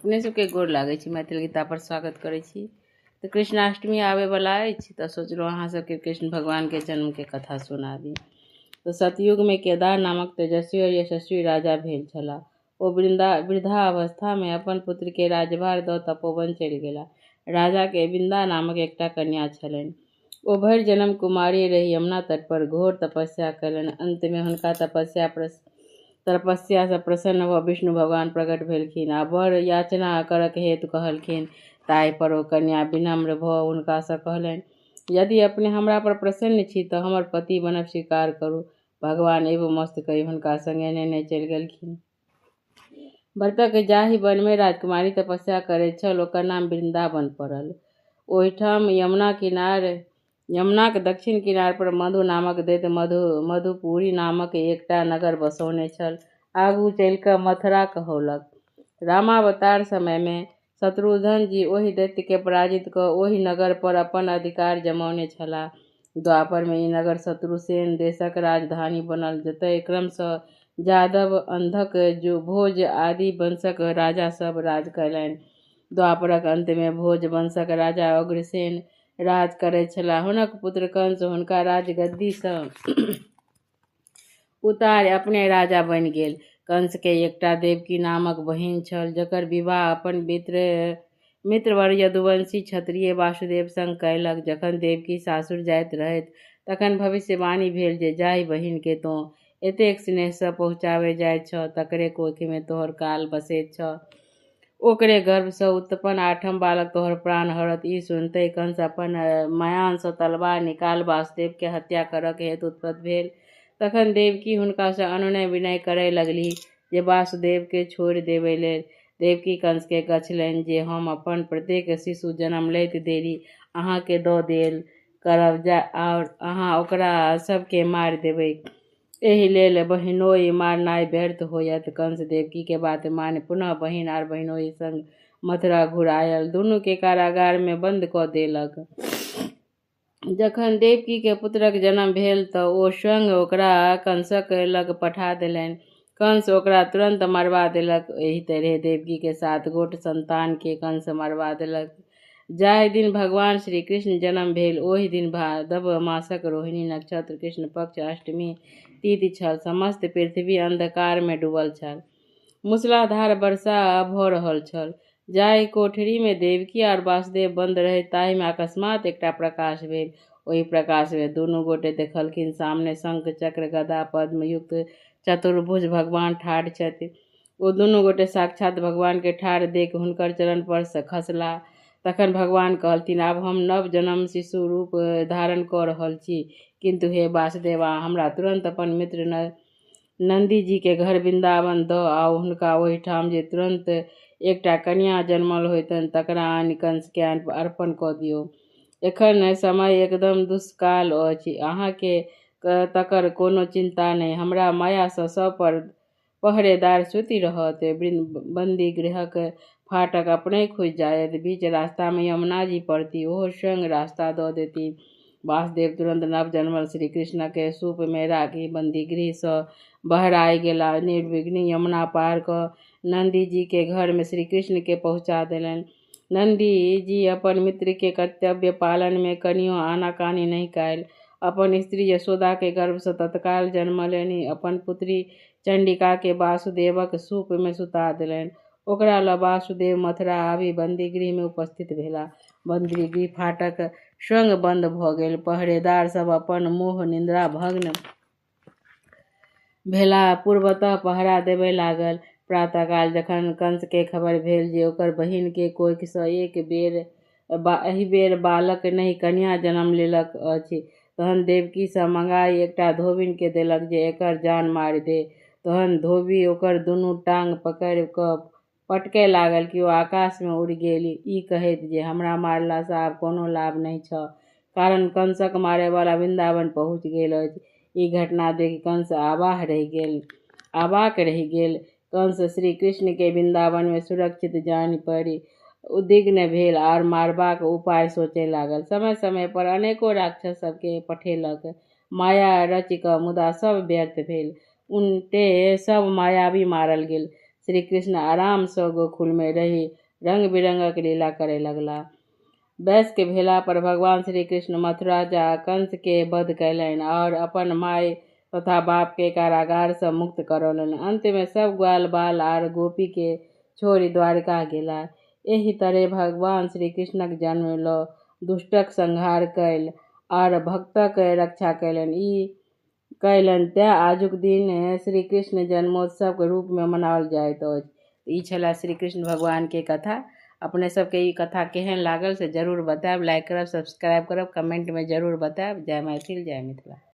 अपने सबके गोर लागै छी, मैथिल गीता पर स्वागत करै छी। तऽ कृष्णाष्टमी आबैवला अछि तऽ सोचलहुँ अहाँ सबके कृष्ण भगवानके जन्मके कथा सुनाबी। तऽ सतयुगमे केदार नामक तेजस्वी आओर यशस्वी राजा भेल छलाह। ओ वृद्धावस्थामे अपन पुत्रके राज्यभार दऽ तपोवन चलि गेलाह। राजाके वृंदा नामक एकटा कन्या छलनि। ओ भरि जन्म कुमारी रहि यमुना तट पर घोर तपस्या कयलनि। अंतमे हुनका तपस्यासँ प्रसन्न भऽ विष्णु भगवान प्रकट भेलखिन आ वर याचना करक हेतु कहलखिन। ताहि पर ओ कन्या विनम्र भऽ हुनकासँ कहलनि, यदि अपने हमरा पर प्रसन्न छी तऽ हमर पति बनब स्वीकार करू। भगवान एवमस्तु कहि हुनका संगे नेने चलि गेलखिन। भरतक जाहि वनमे राजकुमारी तपस्या करैत छल ओकर नाम वृंदावन पड़ल। ओहिठाम यमुनाक दक्षिण किनार पर मधु नामक दैत्य मधुपुरी नामक एकटा नगर बसौने छल। आगू चलि कऽ मथुरा कहौलक। रामावतार समयमे शत्रुघ्न जी ओहि दैत्यकेँ पराजित कऽ ओहि नगर पर अपन अधिकार जमौने छलाह। द्वापरमे ई नगर शत्रुसेन देशक राजधानी बनल, जतय क्रमशः यादव, अंधक, भोज आदि वंशक राजा सभ राज कयलनि। द्वापरक अंतमे भोज वंशक राजा उग्रसेन राज करैत छलाह। हुनक पुत्र कंस हुनका राजगद्दीसँ उतारि अपने राजा बनि गेल। कंसके एकटा देवकी नामक बहिन छल, जकर विवाह अपन मित्रवर यदुवंशी क्षत्रिय वासुदेव संग कयलक। जखन देवकी सासुर जाइत रहथि तखन भविष्यवाणी भेल जे जाहि बहिनकेँ तोँ एतेक स्नेहसँ पहुँचाबय जाइत छह तकरे कोखिमे तोहर काल बसैत छह। ओकरे गर्भसँ उत्पन्न आठम बालक तोहर प्राण हरत। ई सुनितहि कंस अपन मयानसँ तलवार निकालि वासुदेवके हत्या करक हेतु उद्यत भेल। तखन देवकी हुनकासँ अनुनय विनय करय लगलीह जे वासुदेवकेँ छोड़ि देबय लेल। देवकी कंसकेँ गछलनि जे हम अपन प्रत्येक शिशु जन्म लैत देरी अहाँकेँ दऽ देल करब आओर अहाँ ओकरा सभकेँ मारि देबैक। एहि लेल बहिनोइ मारनाइ व्यर्थ होयत। कंस देवकीक बात मानि पुनः बहिन आर बहिनोइ संग मथुरा घुरि आयल। दुनूकेँ कारागारमे बंद कऽ देलक। जखन देवकीकेँ पुत्रक जन्म भेल तऽ ओ स्वयं ओकरा कंसक लग पठा देलनि। कंस ओकरा तुरंत मरबा देलक। एहि तरहेँ देवकीक 7 गोट संतानकेँ कंस मरबा देलक। जाहि दिन भगवान श्रीकृष्ण जन्म भेल ओहि दिन भादव मासक रोहिणी नक्षत्र कृष्ण पक्ष अष्टमी तिथि छल। समस्त पृथ्वी अंधकारमे डूबल छल। मूसलाधार वर्षा भऽ रहल छल। जाहि कोठरीमे देवकी आओर वासुदेव बंद रहथि ताहिमे अकस्मात एकटा प्रकाश भेल। ओहि प्रकाशमे दुनू गोटे देखलखिन, सामने शंख, चक्र, गदा, पद्म युक्त चतुर्भुज भगवान ठाढ़ छथि। ओ दुनू गोटे साक्षात भगवानकेँ ठाढ़ देखि हुनकर चरण पर खसलाह। तखन भगवान कहलथिन, आब हम नव जन्म शिशु रूप धारण कऽ रहल छी, किन्तु हे वासुदेव, अहाँ हमरा तुरंत अपन मित्र नन्दीजीके घर वृंदावन दऽ आउ। हुनका ओहिठाम जे तुरंत एकटा कन्या जनमल होयतनि तकरा आनि कंसकेँ अर्पण कऽ दियौ। एखन समय एकदम दुष्काल अछि। अहाँकेँ तकर कोनो चिंता नहि। हमरा मायासँ सभ पहरेदार सूति रहत। बन्दीगृहक फाटक अपनहि खुजि जायत। बीच रास्तामे यमुनाजी पड़तीह, ओहो स्वयं रास्ता दऽ देतीह। वासुदेव तुरंत नव जनमल श्रीकृष्णकेँ सूपमे राखि बन्दीगृहसँ बहराय गेलाह। निर्विघ्न यमुना पार कऽ नन्दीजीक घरमे श्रीकृष्णकेँ पहुँचा देलनि। नन्दीजी अपन मित्रक कर्तव्य पालनमे कनियो आनाकानी नहि कयल। अपन स्त्री यशोदाक गर्भसँ तत्काल जनमलनि। अपन पुत्री चंडिकाकेँ वासुदेवक सूपमे सुता देलनि। ओकरा लऽ वासुदेव मथुरा आबि बन्दीगृहमे उपस्थित भेलाह। बन्दीगृह फाटक स्वयं बंद भऽ गेल। पहरेदार सभ अपन मोह निद्रा भग्न भेला पूर्ववत पहरा देबय लागल। प्रातःकाल जखन कंसकेँ खबरि भेल जे ओकर बहिनक कोखिसँ एहि बेर बालक नहि कन्या जन्म लेलक अछि तहन देवकीसँ मँगाय एकटा धोबिनकेँ देलक जे एकर जान मारि दे। तहन धोबि ओकर दुनू टाँग पकड़ि कऽ पटकय लागल कि ओ आकाशमे उड़ि गेलि, ई कहैत जे हमरा मारलासँ आब कोनो लाभ नहि छह, कारण कंसक मारयवला वृंदावन पहुँचि गेल अछि। ई घटना देखि कंस अवाक रहि गेल। कंस श्रीकृष्णकेँ वृंदावनमे सुरक्षित जानि पड़ि उद्विग्न भेल आओर मारबाक उपाय सोचय लागल। समय-समय पर अनेको राक्षस सभकेँ पठेलक, माया रचि कऽ, मुदा सभ व्यर्थ भेल। उनटे सभ मायावी मारल गेल। श्रीकृष्ण आराम सँ गोकुल मे रहि रंग-बिरंगक लीला करय लगलाह। वयस्क भेला पर भगवान श्रीकृष्ण मथुरा जा कंस के वध कयलनि आओर अपन माय तथा बाप के कारागार सँ मुक्त करौलनि। अंत मे सब ग्वाल-बाल आर गोपी के छोड़ि द्वारका गेलाह। एहि तरहें भगवान श्रीकृष्णक जन्म ल दुष्टक संहार कयल आर भक्तक रक्षा कयलनि। ई कयलनि तेँ आजुक दिन श्रीकृष्ण जन्मोत्सवक रूप मे मनाओल जाइत अछि। ई छलए श्रीकृष्ण भगवान के कथा। अपने सबके ई कथा केहन लागल से जरूर बतायब। लाइक करब, सब्सक्राइब करब, कमेंट में जरूर बतायब। जय मैथिल, जय मिथिला।